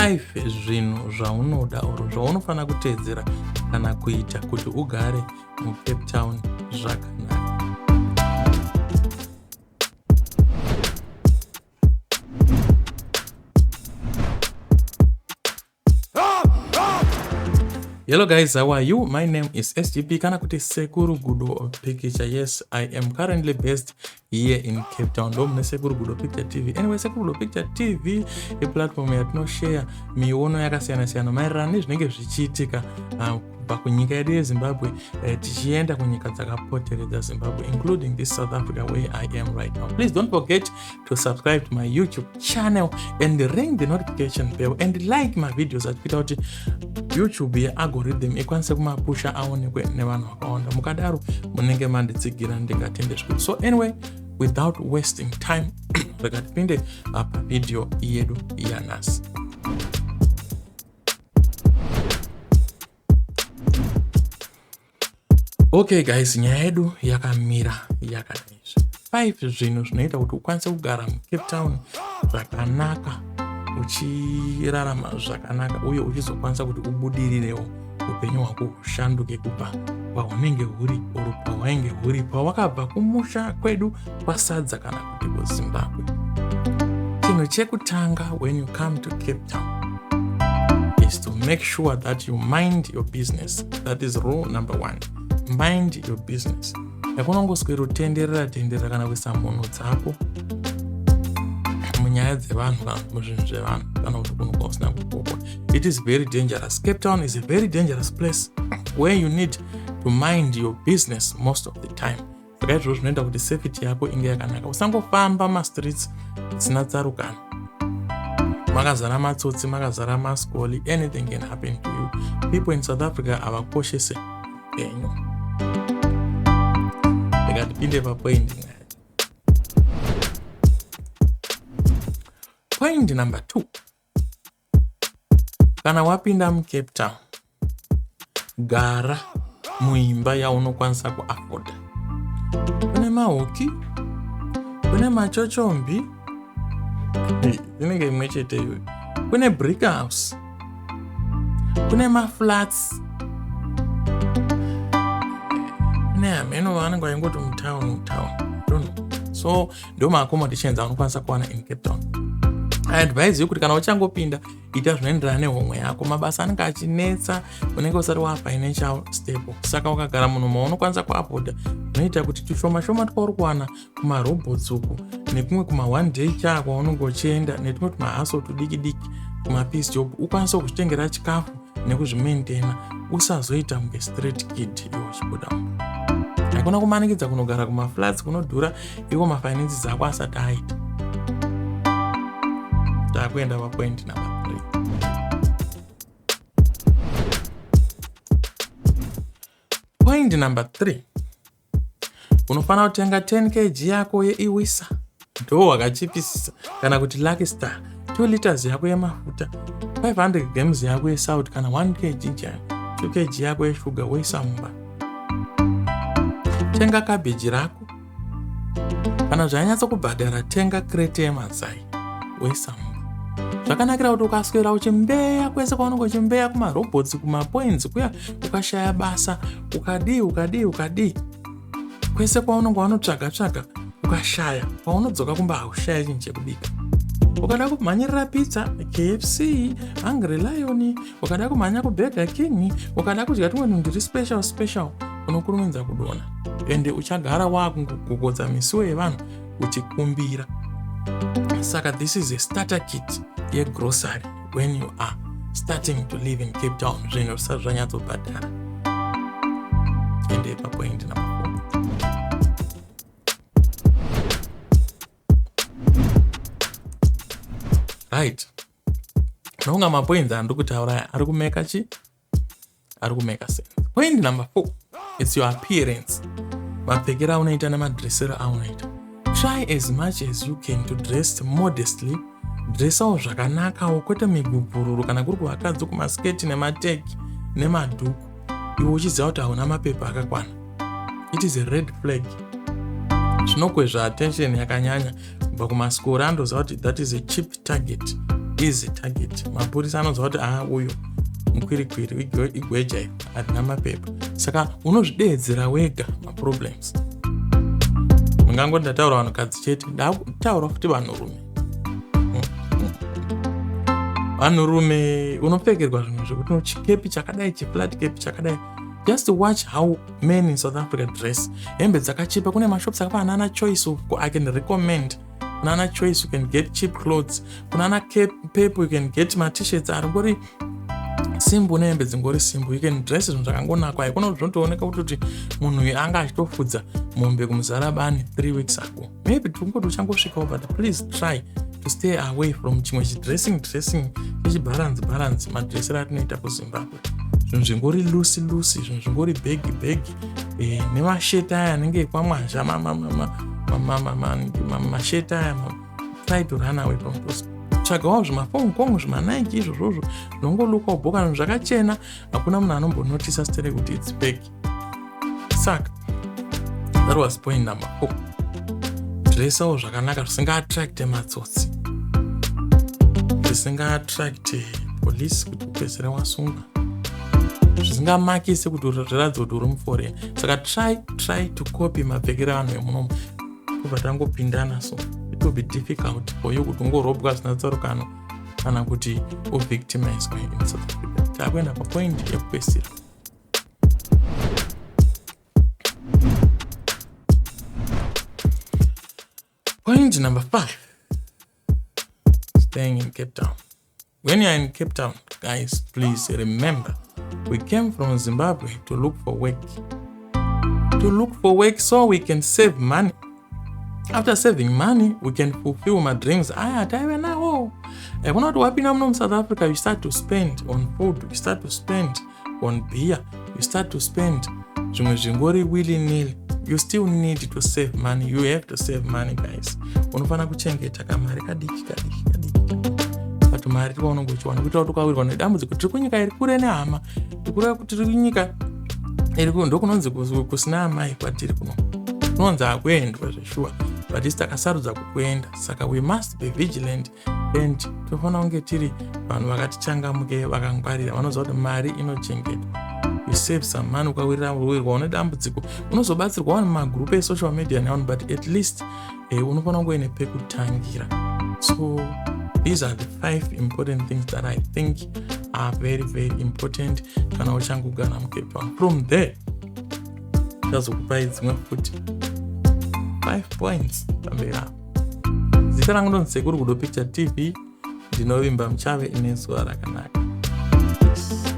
5 zvinhu zvaunoda or zvaunofanira kuteedzera kana kuita kuti ugare muCape Town zvakanaka. Hello guys, how are you? My name is SGP kana kuti Sekuru Gudo Picture. Yes, I am currently based here in Cape Town. Ndo mune Sekuru Gudo Picture TV. Anyway, Sekuru Gudo Picture TV iplatform yatinoshare miono yakasiyana siyana maererano nezvinenge zvichiitika kubva kunyika yedu yeZimbabwe tichienda kunyika dzakapoteredza Zimbabwe, including this South Africa where I am right now. Please don't forget to subscribe to my YouTube channel and ring the notification bell and like my videos achikuita kuti YouTube yealgorithm ikwanise kumapusha aonekwe nevanhu vakawanda. Mukadaro munenge manditsigira, ndingatende zvikuru. So anyway, without wasting time, rega tipinde pavideo yedu yanhasi. Okay guys, nyaya yedu yakamira yakadai izvi. 5 zvinhu zvinoita kuti ukwanise kugara muCape Town zvakanaka, uchirarama zvakanaka uye uchizokwanisa kuti ubudirirewo, upenyu hwako hushanduke kubva pahunenge huri or pahwainge huri pawakabva kumusha kwedu kwaSadza kana kuti kuZimbabwe. Chinhu chekutanga when you come to Cape Town is to make sure that you mind your business. That is rule number 1. Mind your business. Yakunongoswera utenderera tenderera kana kuisa munhu dzako munyaya dzevanhu kana muzvinhu zvevanhu kana kuti kunhu kwausina kukokwa. It is very dangerous. Cape Town is a very dangerous place where you need to mind your business most of the time. Saka izvozvo zvinoita kuti safety yako inge yakanaka. Usangofamba mastreets dzisina tsarukano, makazara matsotsi, makazara maskoli. Anything can happen to you. People in South Africa havakoshese upenyu. Ndikatipinde papoint. Point number 2: kana wapinda muCape Town, gara muimba yaunokwanisa kuafforda. Kune mahuki, kune machochombi, inenge imwe chete iyoyo, kune brick house, kune maflats, kune hameno vanenge vaingoti mutown mutown, don't know. So ndo maaccommodations aunokwanisa kuwana in Cape Town. I advise you kuti kana uchangopinda, ita zvinoenderana nehomwe yako. Mabasa anenge achinetsa, unenge usati wafinancial stable, saka ukagara munhu maunokwanisa kuafforda, zvinoita kuti tushoma shoma twauri kuwana kumarobots uku nekumwe kuma one day cha kwaunenge uchienda netumwe tumahustle tudiki diki, kumapiece job, ukwanise kuzvitengera chikafu nekuzvimaintaina, usazoita kunge street kid iwe uchibuda mumba. Haikona kumanikidza kunogara kumaflats kunodhura iko mafinances ako asati aita. Takuenda papoint number 3. Point number 3: unofanira kutenga 10 kg yako yeIwisa, ndo wakachipisisa, kana kuti Lucky Star, 2 liters yako yemafuta, 500 grams yako yesalt, kana 1 kg chayo, 2 kg yako yeshuga, woisa mumba. Tenga kabheji rako. Kana zvanyatsa kubhadhara, tenga crate yemazai, woisa mumba. Zvakanakira kuti ukaswera uchimbeya kwese kwaunenge uchimbeya, kumarobots, kumapoints kuya, ukashaya basa, ukadii ukadii ukadii, kwese kwaunenge wanotsvaga tsvaga, ukashaya, paunodzoka kumba haushaya chinhu chekubika. Ukada kumhanyirira pizza, KFC, Hungry Lion, ukada kumhanya kuBurger King, ukada kudya tumwe tunhu turi special special, unokurumidza kudonha ende uchagara wakungogogodza misuwo yevanhu uchikumbira. Saka this is a starter kit yegrocery when you are starting to live in Cape Town, zvinhu zvisati zvanyatsobhadhara. Ende papoint number 4. Right, nonga mapoints andiri kutaura aya ari kumeka chi ari kumeka sense. Point number 4, it's your appearance, mapfekero aunoita nemadressero aunoita. Try as much as you can to dress modestly. Dressawo zvakanakawo, kwete migubhururu, kana kuri kuvakadzi, kumasketi nemateki nemadhuku, iwe uchiziva kuti hauna mapepa akakwana. It is a red flag. Zvinokwezva attention yakanyanya kubva kumaskoro, andoziva kuti that is a cheap target. Easy target. Mapurisa anoziva kuti aa uyu mukwirikwiri igweja iri harina mapepa. Saka unozvideedzera wega maproblems. Mungangoti ndataura vanhukadzi chete, ndakutaura futi vanhurume. Vanhurume unopfekerwa zvinhu zvekuti chikepi chakadai, chiflat cape chakadai. Just watch how men in South Africa dress. Hembe dzakachipa, kune mashops akafanana nana Choice uko, I can recommend. Kunana Choice you can get cheap clothes. Kunana Pep you can get ma-t-shirts aringori simple nehembe dzingori simple. You can dress zvinhu zvakangonakwa. Haikona kuti zvinotooneka kutoti munhu uyu anga achitofudza mombe kuMuzarabani 3 weeks ago. Maybe tingoti uchangosvikawo, but please try to stay away from chimwe chidressing dressing chechibalance balance, madressero atinoita kuZimbabwe. Zvinhu zvingori loose loose, zvinhu zvingori baggy baggy, nemasheti aya anenge ekwamwazha, masheti aya, try to run away from those. Tsvagawo zvimafongkong, zvimaNike izvozvozvo zvinongolukwawo bhoka, zvinhu zvakachena, hakuna munhu anombonotisa stere kuti it's fake. Saka that was point number 4. Dresawo zvakanaka zvisingaattracte matsotsi, zvisingaattracte police kuti upedzisire wasungwa, zvisingamakisi kuti zviratidze kuti uri muforeign. Saka try to copy mapfekero evanhu vemunomu, tobva tangopindana. So it will be difficult for you kuti ungorobwa zvisina tsarukano kana kuti uvictimizwa in South Africa. Takuenda papoint yekupedzisira. Point number 5, staying in Cape Town. When you're in Cape Town, guys, please remember, we came from Zimbabwe to look for work. To look for work so we can save money. After saving money, we can fulfill my dreams. Aya taive nawo. Kuna kuti wapinda muno muSouth Africa, you start to spend on food, you start to spend on beer, you start to spend zvimwe zvingori willy nilly. You still need to save money. You have to save money, guys. Unofanira kuchengeta kamari kadiki kadiki kadiki, but mari tikaunonge uchiwana kuitira kuti ukawirwa nedambudziko, tiri kunyika iri kure nehama, tikureva kuti tiri kunyika iri ndokunonzi kusina amai. Kwatiri kuno kunonzi hakuendwa zveshuwa, but isi takasarudza kukuenda. Saka we must be vigilant and tofanira kunge tiri vanhu vakati changamuke, vakangwarira, vanoziva kuti mari inochengetwa. You save some money, ukawirwa une dambudziko unozobatsirwa nemagroup esocial media nevanhu, but at least unofanira kunge uine pekutangira. So these are the 5 important things that I think are very very important kana uchangogara muCape Town. From there chazokupai dzimwe futi 5 points pamberi apo. Zita rangu ndonzi Sekuru Gudo Picture TV. Ndinovimba muchave nezuva rakanaka. Peace.